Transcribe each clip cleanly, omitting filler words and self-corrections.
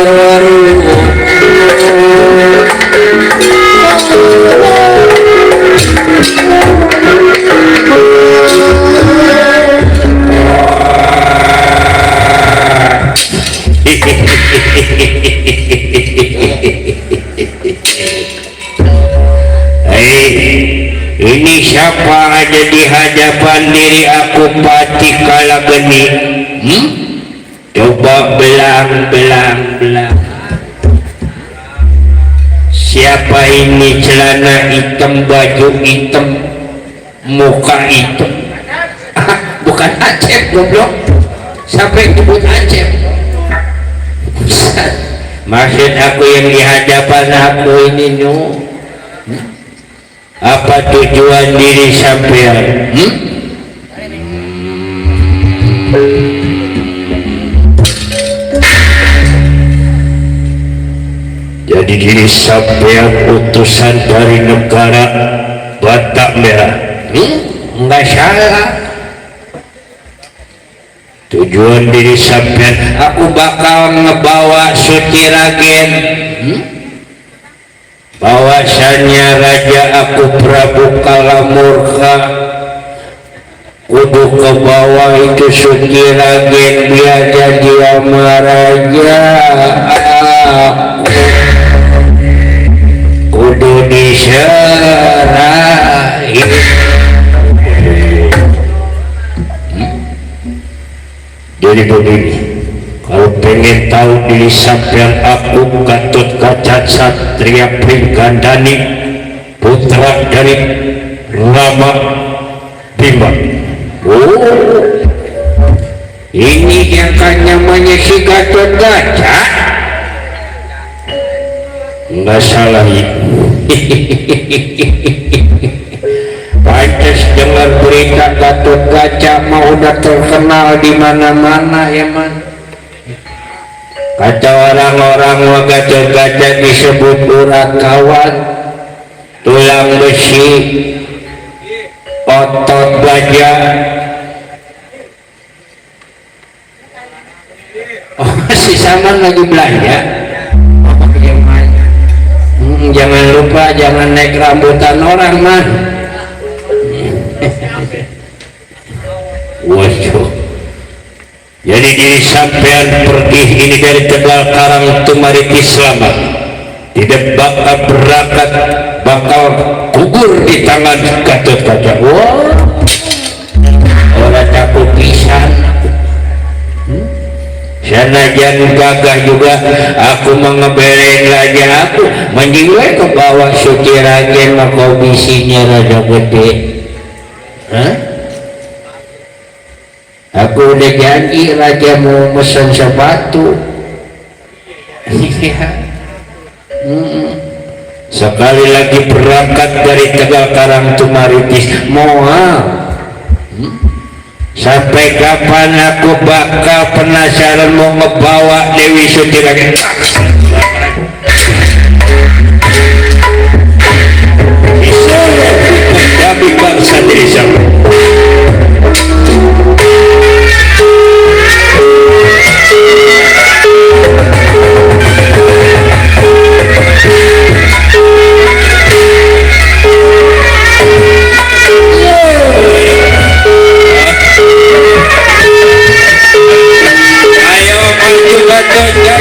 Ini siapa aja di hadapan diri aku pati kala geni. Coba belang. Siapa ini? Celana hitam, baju hitam, muka hitam. Bukan Acep goblok. Sampai nyebut Acep. Maksud aku yang di hadapan aku ini apa tujuan diri sampean? Jadi diri sampean utusan dari negara Batak Merah. Enggak salah. Tujuan diri sampean, aku bakal ngebawa Sutiragen. Bahwasannya raja aku Prabu Kalamurka kudu ke bawah itu Sutiragen biar jadi ama raja. Kudu diserahin. Jadi begini, kalau pengen tahu diri sampean, aku Gatot Kaca Satria Pringgandani, putra dari Rama Bima. Ini yang kan namanya si Gatot Kaca. Nggak salah ya. Pantes dengar berita Gatot Kaca mau udah terkenal di mana-mana ya man. Kata orang-orang Gatot Kaca disebut urakawan, tulang besi, otot baja. Oh si Saman lagi belanja. Jangan lupa jangan naik rambutan orang man. Waduh. Jadi diri sampean pergi ini dari Tegal Karang Tumaritis selamat. Tidak bakal berangkat, bakal gugur di tangan Gatot Kaca. Wah, orang takut pisan. Sanajan gagah juga aku mengebelain raja aku, menjiwai ke bawah Sutiragen maka bisinya rada gede. Aku udah janji raja mau mesen sepatu. Sekali lagi berangkat dari Tegal Karang Tumaritis sampai kapan aku bakal penasaran mau ngebawa Dewi Sutiragen. Bisa menjadi bangsa diri sama. Gatot Kaca.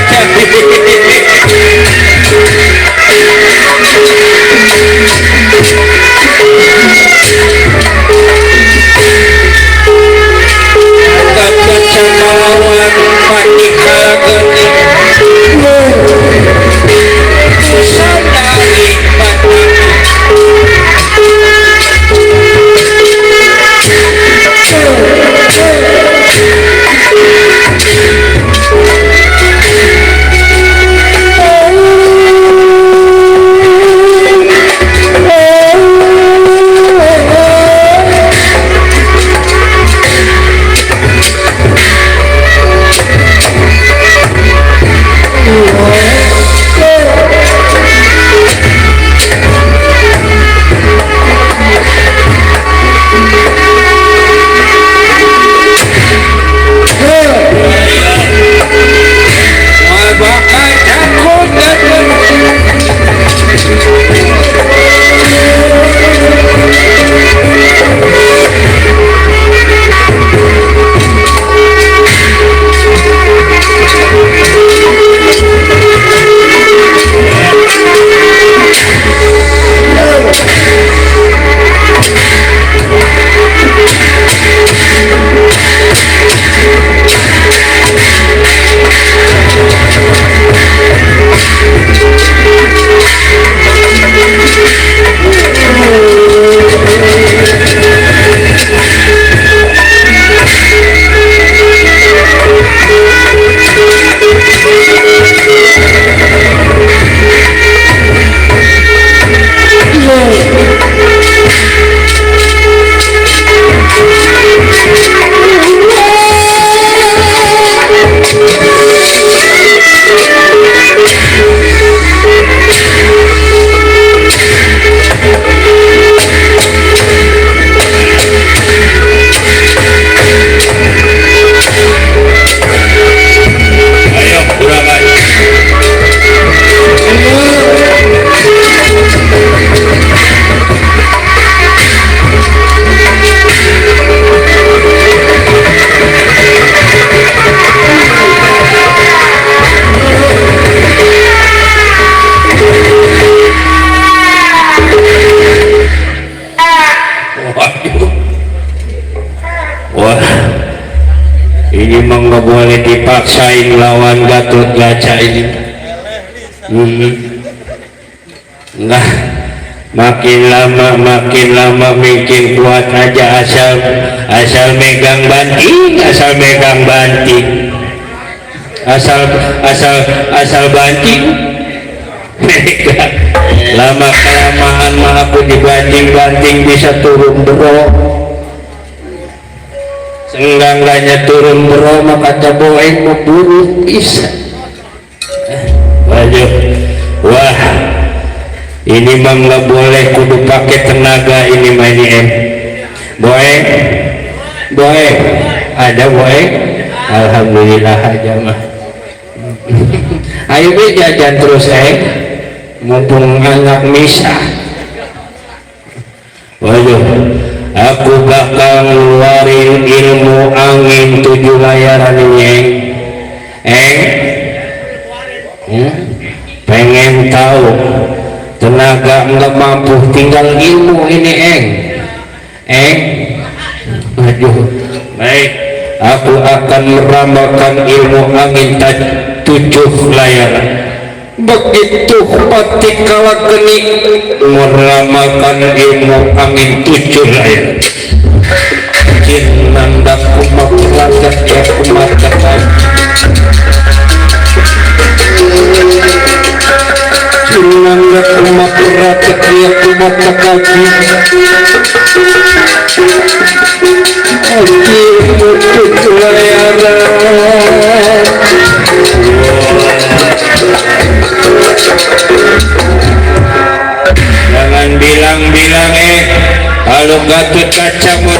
nggak boleh dipaksain lawan Gatot Kaca ini. Enggak, makin lama makin kuat aja, asal megang banting, asal banting. Lama kelamaan mah aku dibanting bisa turun bro. Senggangganya turun bro mah kata boeng memburu bisa. Waduh, wah ini mah nggak boleh, kudu pakai tenaga ini mah ini boeng ada boeng, alhamdulillah aja mah. Ayo be jajan terus mumpung anak misa. Waduh, aku bakal ngeluarin ilmu angin 7 layaran ini pengen tahu tenaga nggak mampu tinggal ilmu ini waduh, baik, aku akan meramalkan ilmu angin 7 layaran. Begitu pati kala geni meramalkan ilmu angin 7 layaran. Jinanda kumak ragat ya kumak ragat, jinanda kumak ragat ya kumak ragat, ilmu 7 layaran. Jangan bilang-bilang kalau Gatot Kaca mau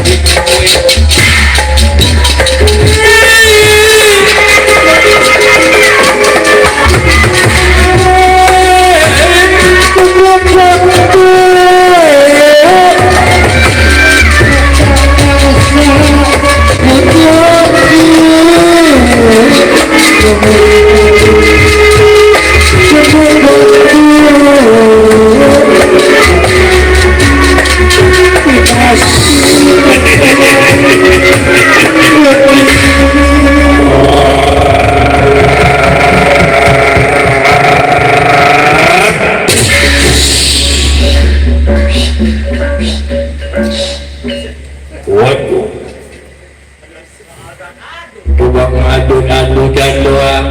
coba ngadu-adu dan doang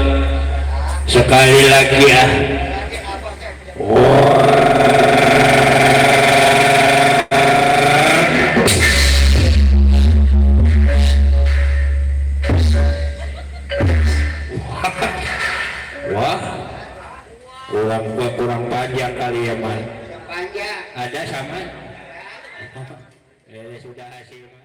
sekali lagi ya. Wah, kurang panjang kali ya man. Panjang. Ada sama? Sudah hasil.